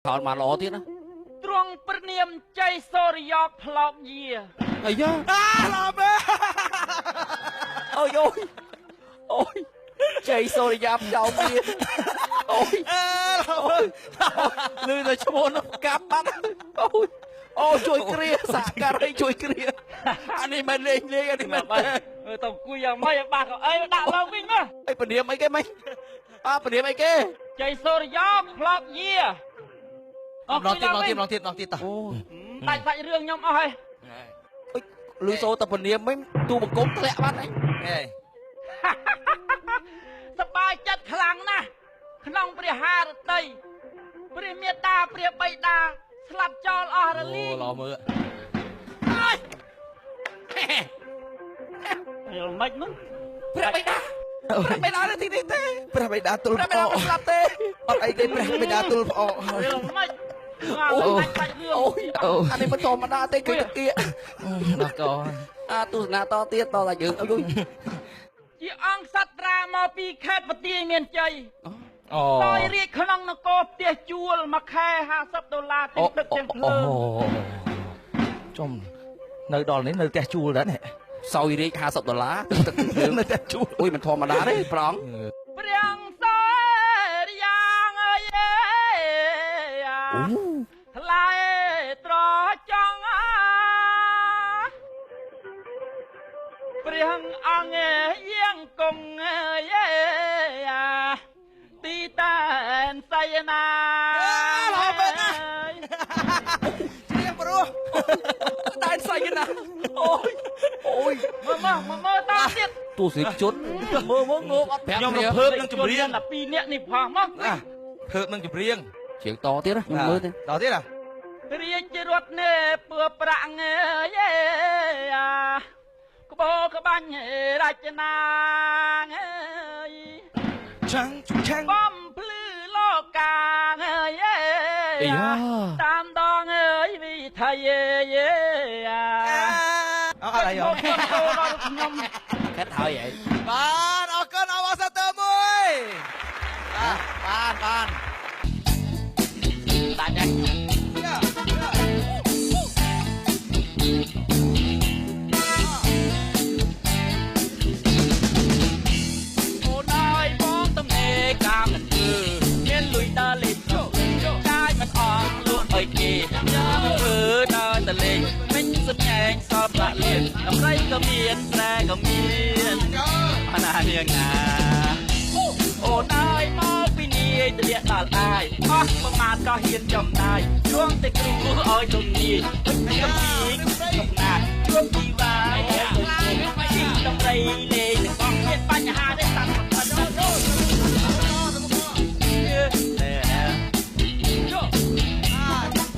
ខោនបានល្អទៀតណា ទ្រង់ព្រះនាមជ័យសូរិយោផ្លោកយា អាយ៉ា អាឡប់ទេ អូយអូយអូយជ័យសូរិយាផ្ចោមយាអូយ អើ អូយលឺតែឈ្មោះនោះកាប់បាត់អូយអូជួយគ្រាសហការីជួយគ្រាអានេះមិនលេងលេងអានេះមិនទេ ទៅអង្គុយយ៉ាងម៉េចឲ្យបាសកៅអីដាក់ឡើងវិញមក អីពនាមអីគេមិញអើពនាមអីគេ ជ័យសូរិយោផ្លោកយា ម្ដងទៀតម្ដងទៀតម្ដងទៀតម្ដងទៀតតោះ អូ ដាច់សាច់រឿងខ្ញុំអស់ហើយ លឺសូតែពនាមមិញទូបង្គំធ្លាក់បាត់អី ហេ សប្បាយចិត្តខ្លាំងណាស់ក្នុងព្រះហារតីព្រះមេត្តាព្រះបិតាស្លាប់ចោលអស់រលី អូ ង ល្អមើល អើយយល់មិនហ្នឹង ព្រះបិតាព្រះបិតានៅទីនេះទេ ព្រះបិតាទូល ព្រះបិ ផ្អក តាមិនស្លាប់ទេ អត់អីទេព្រះបិតាទូលផ្អកហើយ យល់មិនអូដាច់សាច់រឿង អូយអានេះមិនធម្មតាទេគឺតាគៀក ដល់ក អាទស្សនាតទៀតតតែយើងអុយ ជាអង្គសត្រាមកពីខេត្តបន្ទាយមានជ័យ អូ សោយរាជក្នុងនគរផ្ទះជួលមួយខែ50ដុល្លារទាំងទឹកទាំងភ្លើង ចំនៅដល់នេះនៅផ្ទះជួលដែរនេះ សោយរាជ50ដុល្លារទឹកទឹកភ្លើង នៅផ្ទះជួល អូយមិនធម្មតាទេប្រង ព្រះសោរិយ៉ាងអើយ អូ ថ្លៃត្រចង់អាព្រះអង្គយាងគង់អើយអាទីតានសយនា ល្អមែនណា ជ្រៀងព្រោះ ដែនសៃណាអូយអូយ មើលមកមើលមើលតទៀត ទស្សនិកជនមើលមើលងើបអត់ប្រាប់ ខ្ញុំរំភើបនឹងចម្រៀង តែពីរនាក់នេះផងមក ណាភើបនឹងចម្រៀង ជាងតទៀតណាខ្ញុំមើលទេ តទៀតណា រាជរតនេពើប្រាក់អើយអាក្បោក្បាញ់រចនាអើយ ឆាំងឆាំង បំភ្លឺលោកាអើយ អីយ៉ា តាមដងអើយវិថយយេអា អត់អី មកចូលដល់ខ្ញុំ ខិតហើយហី បាទអរគុណអបអរសាទរមួយបាទបានបាន ដាច់ហើយ អូនអើយបងទំនេរកាមនឹងគឺមានលុយដើរលេងជោចាយមិនអស់លក់អីគេធ្វើដើរតលេងមិញសំញែងសល់ប្រាក់លៀនដំរីក៏មានស្រែក៏មានអណានាងណាអូនអើយមកពីនាយទលាក់ដល់អាយអស់ប្រមាណក៏ហ៊ានចំណាយជួងតែគ្រូឲ្យទំនាយពេញកំពីកំណាជួបជីវ៉ាជីដំរីលេងទាំងអស់មានបញ្ហាទេតាំងមិនដល់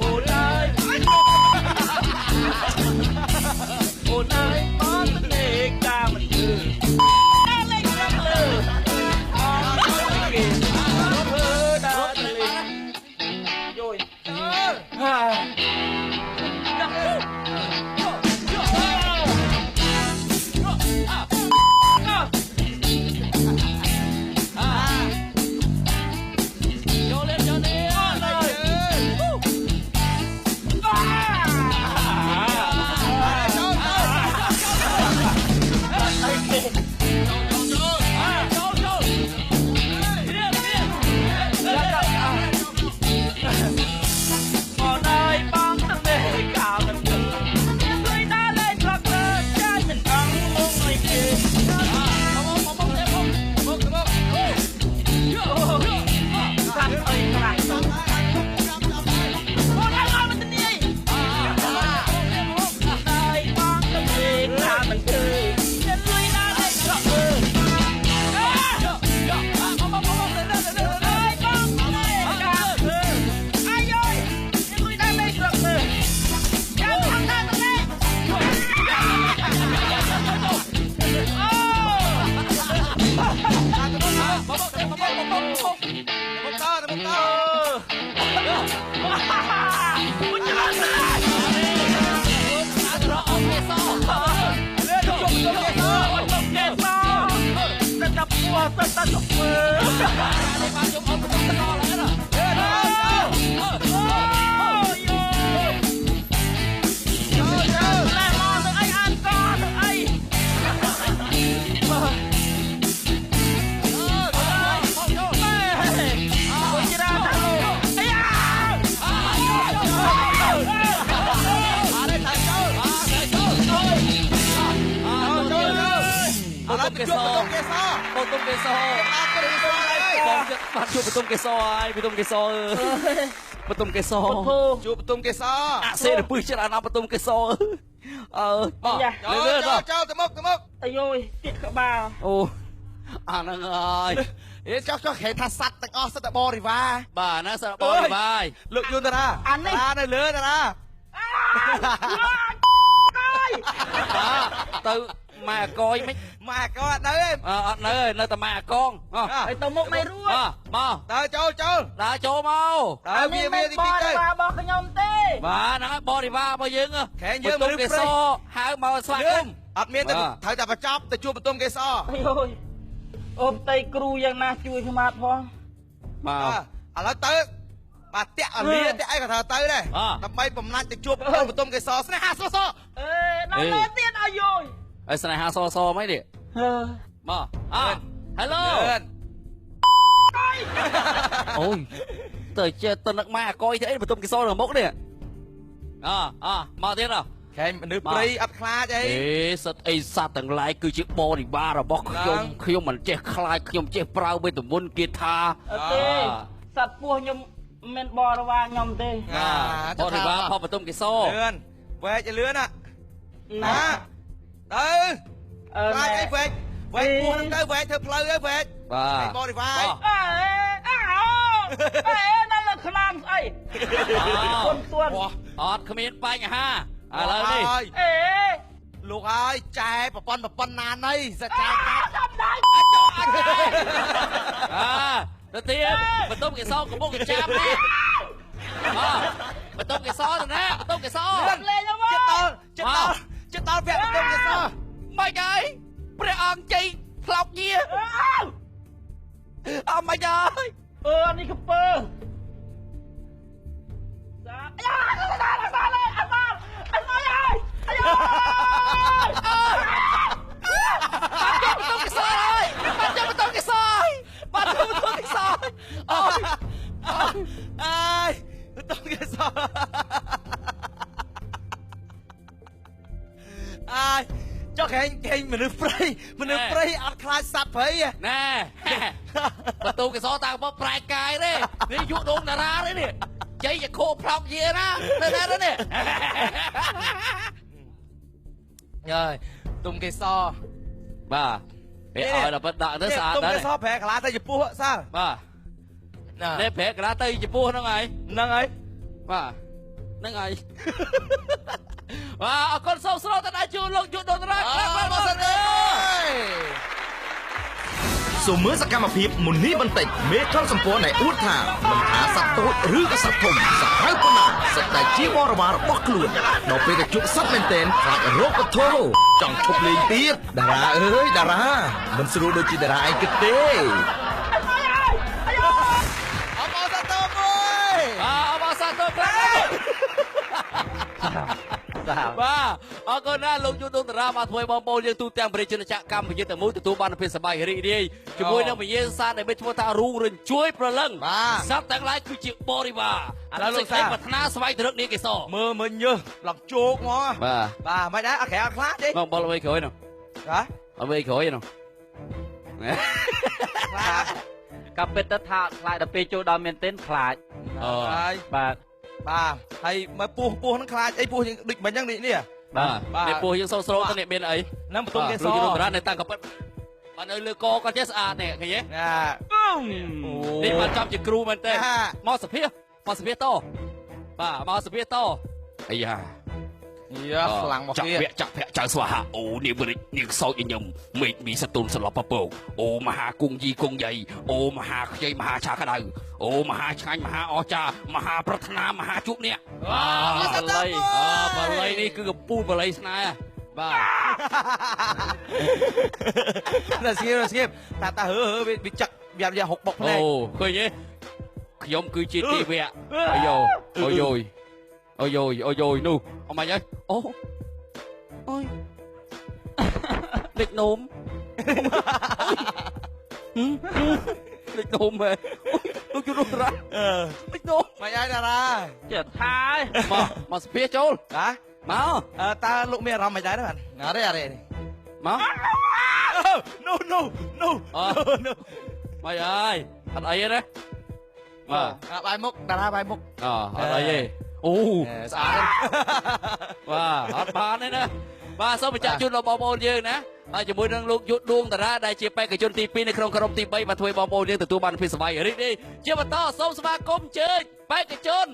អូនអើយអូនអើយមកទៅលេងកាមិនគឺលេងក្រលើអស់គេធ្វើដល់លេងយយហា យកលេងយកលេងអូនអើយបងទៅលេងកាមិនគិលុយដើរលេងត្រកលើចាយមិនអងលងអីគេមកមកមកមកមកសាប់អីខ្លះអូនអើយមកមិននាយអើយបងទៅលេងកាមិនគិលលុយដើរលេងត្រកលើអើយបងទៅលេងកាអាយយលុយដើរលេងត្រកលើចាំខាងដើរទៅលេងអូ មកតមកត តែតែពួ កេសរបតុមកេសរ អរគុណកេសរហើយ បងចិត្តបាទជួបបតុមកេសរហើយបតុមកេសរបតុមកេសរ ជួបបតុមកេសរ អសេរពឹសច្រើនអស់បតុមកេសរអើបងលឿន ចូលចូលទៅមុខទៅមុខ អាយយទៀតក្បាល អូអាហ្នឹងហើយ អេចោះចោះគេថាសត្វទាំងអស់សិតតែបរិវារ បាទណាសិតបរិវារ លោកយន្តតារាតានៅលើតារា ទៅម៉ែអកយមិន ម៉ែអកអត់នៅទេ អត់នៅនៅតែម៉ែអកង ហើយទៅមុខមិនរួច មក ទៅចូលចូល ដើរចូលមក ដើរវាវាទី ទៅរបស់ខ្ញុំទេ បាទហ្នឹងហើយបរិវាររបស់យើង ខែងយើង មនុស្សកេសរហៅមកស្វាគមន៍ អត់មានត្រូវតែបញ្ចប់ទៅជួបបន្ទុំកេសរ អូយអូផ្ទៃគ្រូយ៉ាងណាជួយខ្ញុំអត់ផង បាទឥឡូវទៅបាទតាក់អាលាតាក់អីក៏ត្រូវទៅដែរដើម្បីបំណាច់ទៅជួបបន្ទុំកេសរស្នេហាសស អេដល់លើទៀតអាយយ ហើយស្នេហាសសមិននេះមកអ Hello អូយទៅចេះទៅនឹកម៉ែអាកយទៅអីបន្ទុំកេសរនៅមុខនេះអអមកទៀតអ ខែមនុស្សព្រៃអត់ខ្លាចអី អេសត្វអីសត្វទាំងឡាយគឺជាបរិវាររបស់ខ្ញុំខ្ញុំមិនចេះខ្លាចខ្ញុំចេះប្រើវេទមន្តគាថា អត់ទេសត្វពស់ខ្ញុំមិនបរិវារខ្ញុំទេ បរិវារផលបន្ទុំកេសរ លឿនវែកលឿនណាទៅខ្លាចអីវែកវែកពោះហ្នឹងទៅវែកធ្វើផ្លូវទៅវែក បាទ បរិវារ អេអេដល់លើខ្លាំងស្អីគុណទួន អត់គ្មានបញ្ហាឥឡូវនេះ អេ លោកហើយចែប្រប៉ុនប្រប៉ុនណាណីសចែកាត់ សំដៃ ចូលអត់ចែអាទៅទៀតបន្ទប់កេសរកំពុងកចាំនេះបន្ទប់កេសរទៅណាបន្ទប់កេសរ លេងមក ចិត្តដល់ចិត្តដល់ចិត្តដល់វគ្គបន្ទប់កេសរ មិនហើយព្រះអង្គជ័យផ្លោកញាអត់មិនហើយ អឺនេះកពើសាអាសាសាលេអត់អត់ហើយអាយ បាត់យកបន្ទប់កេសរហើយបាត់យកបន្ទប់កេសរហើយបាត់យកបន្ទប់កេសរអូយ អើយបន្ទប់កេសរអើយចុះខែងខែងមនុស្សព្រៃមនុស្សព្រៃអត់ខ្លាចសត្វព្រៃ ណែបន្ទូកេសរតាមកប្រែកាយទេនេះយុដងតារាទេនេះជ័យខោផ្លោកយាណាទៅណាទៅនេះ អើយទុំកេសរ បាទពេលឲ្យដល់ប៉ិតដាក់ទៅស្អាត ដែរទុំកេសរប្រែកលាទៅចំពោះសា បាទនេះប្រែកលាទៅចំពោះហ្នឹងហើយ ហ្នឹងហើយ បាទហ្នឹងហើយ បាទអរគុណសូមស្រោតដល់ជួលោកយុទ្ធដុនរា ខ្លាំងមកសិនទេ សូមមើលសកម្មភាពមុននេះបន្តិចមេខលសម្ព័ន្ធដែលអួតថាមិនថាសត្វតូចឬក៏សត្វធំសត្វហើយប៉ុណ្ណាសត្វតែជាបរិវាររបស់ខ្លួនដល់ពេលទៅជួបសត្វមែនទែនខ្លាចរកកធោចង់ឈប់លេងទៀតតារាអើយតារាមិនស្រួលដូចជាតារាឯងគិតទេ អបអរសាទរមួយ បាទអបអរសាទរខ្លាំង បាទអរគុណណាស់លោកយុទ្ធដុនតារាបាទធ្វើឲ្យបងប្អូនយើងទូទាំងប្រជាជនកម្ពុជាទាំងមូលទទួលបានភាពសប្បាយរីករាយជាមួយនឹងវិញ្ញាសាដែលមានឈ្មោះថារូងរញ្ជួយប្រលឹងសត្វទាំងឡាយគឺជាបរិវារ ឥឡូវលោកសា ប្រាថ្នាស្វែងទៅរកនាងកេសរ មើលមើលញើសឡំជោកមក បាទ បាទមិនដែរអត់ក្រៅអត់ខ្លាចទេ មកបលអ្វីក្រោយនោះ បាទ អ្វីក្រោយនោះ ខ្លាច កាពិតទៅថាខ្លាចដល់ពេលចូលដល់មែនទែនខ្លាច ហើយ បាទ បាទហើយមើលពោះពោះហ្នឹងខ្លាចអីពោះយើងដូចមិញហ្នឹងនេះនេះ បាទនេះពោះយើងសោស្រោទៅនេះមានអី ហ្នឹងបន្ទុំកេសរ លោកតារានៅតាំងកពិតបាទនៅលើកគាត់ចេះស្អាតនេះឃើញទេនេះបានចំជាគ្រូមែនទេមកសភាមកសភាតបាទមកសភាតអាយ៉ា យ៉ាខ្លាំងមក ចាក់ ទៀត វៈចាក់ភៈចៅស្វាហាអូនាងវិរិចនាងសោចញញឹមមេឃមីសតុនសឡប់ពពកអូមហាគង់យីគង់យ៉ៃអូមហាខ្ចីមហាឆាក្តៅអូមហាឆ្ងាញ់មហាអស្ចារ្យមហាប្រាថ្នាមហាជួបនេះ បាទ បាលីបាលីនេះគឺកំពូលបាលីស្នេហ៍បាទ តែស្ងៀមស្ងៀមតាតាហឺហឺវាចឹកវាហុកបុកភ្នែក អូឃើញទេខ្ញុំគឺជាទេវៈអាយ៉ូអូយយអូយយអូយយនោះអមអីអូអូយលេចនោមលេចនោមហ៎លោកយល់តារាលេចនោម មិនអីតារា ចេះថា មកមកស្ភាចូល ណា មក តើលោកមានអារម្មណ៍មិនដែរបាទអរេអរេ មក នោះនោះនោះនោះ មិនអើយអត់អីទេណាបាទ បាយមុខតារាបាយមុខ អអត់អីទេអូស្អាតបាទអត់បានទេណាបាទសូមបញ្ជាក់ជូនដល់បងប្អូនយើងណាបាទជាមួយនឹងលោកយុទ្ធដួងតារាដែលជាបេក្ខជនទី2នៅក្នុងក្រុមទី3បាទធ្វើបងប្អូនយើងទទួលបានភាពសប្បាយរីករាយជាបន្តសូមស្វាគមន៍ជើញបេក្ខជន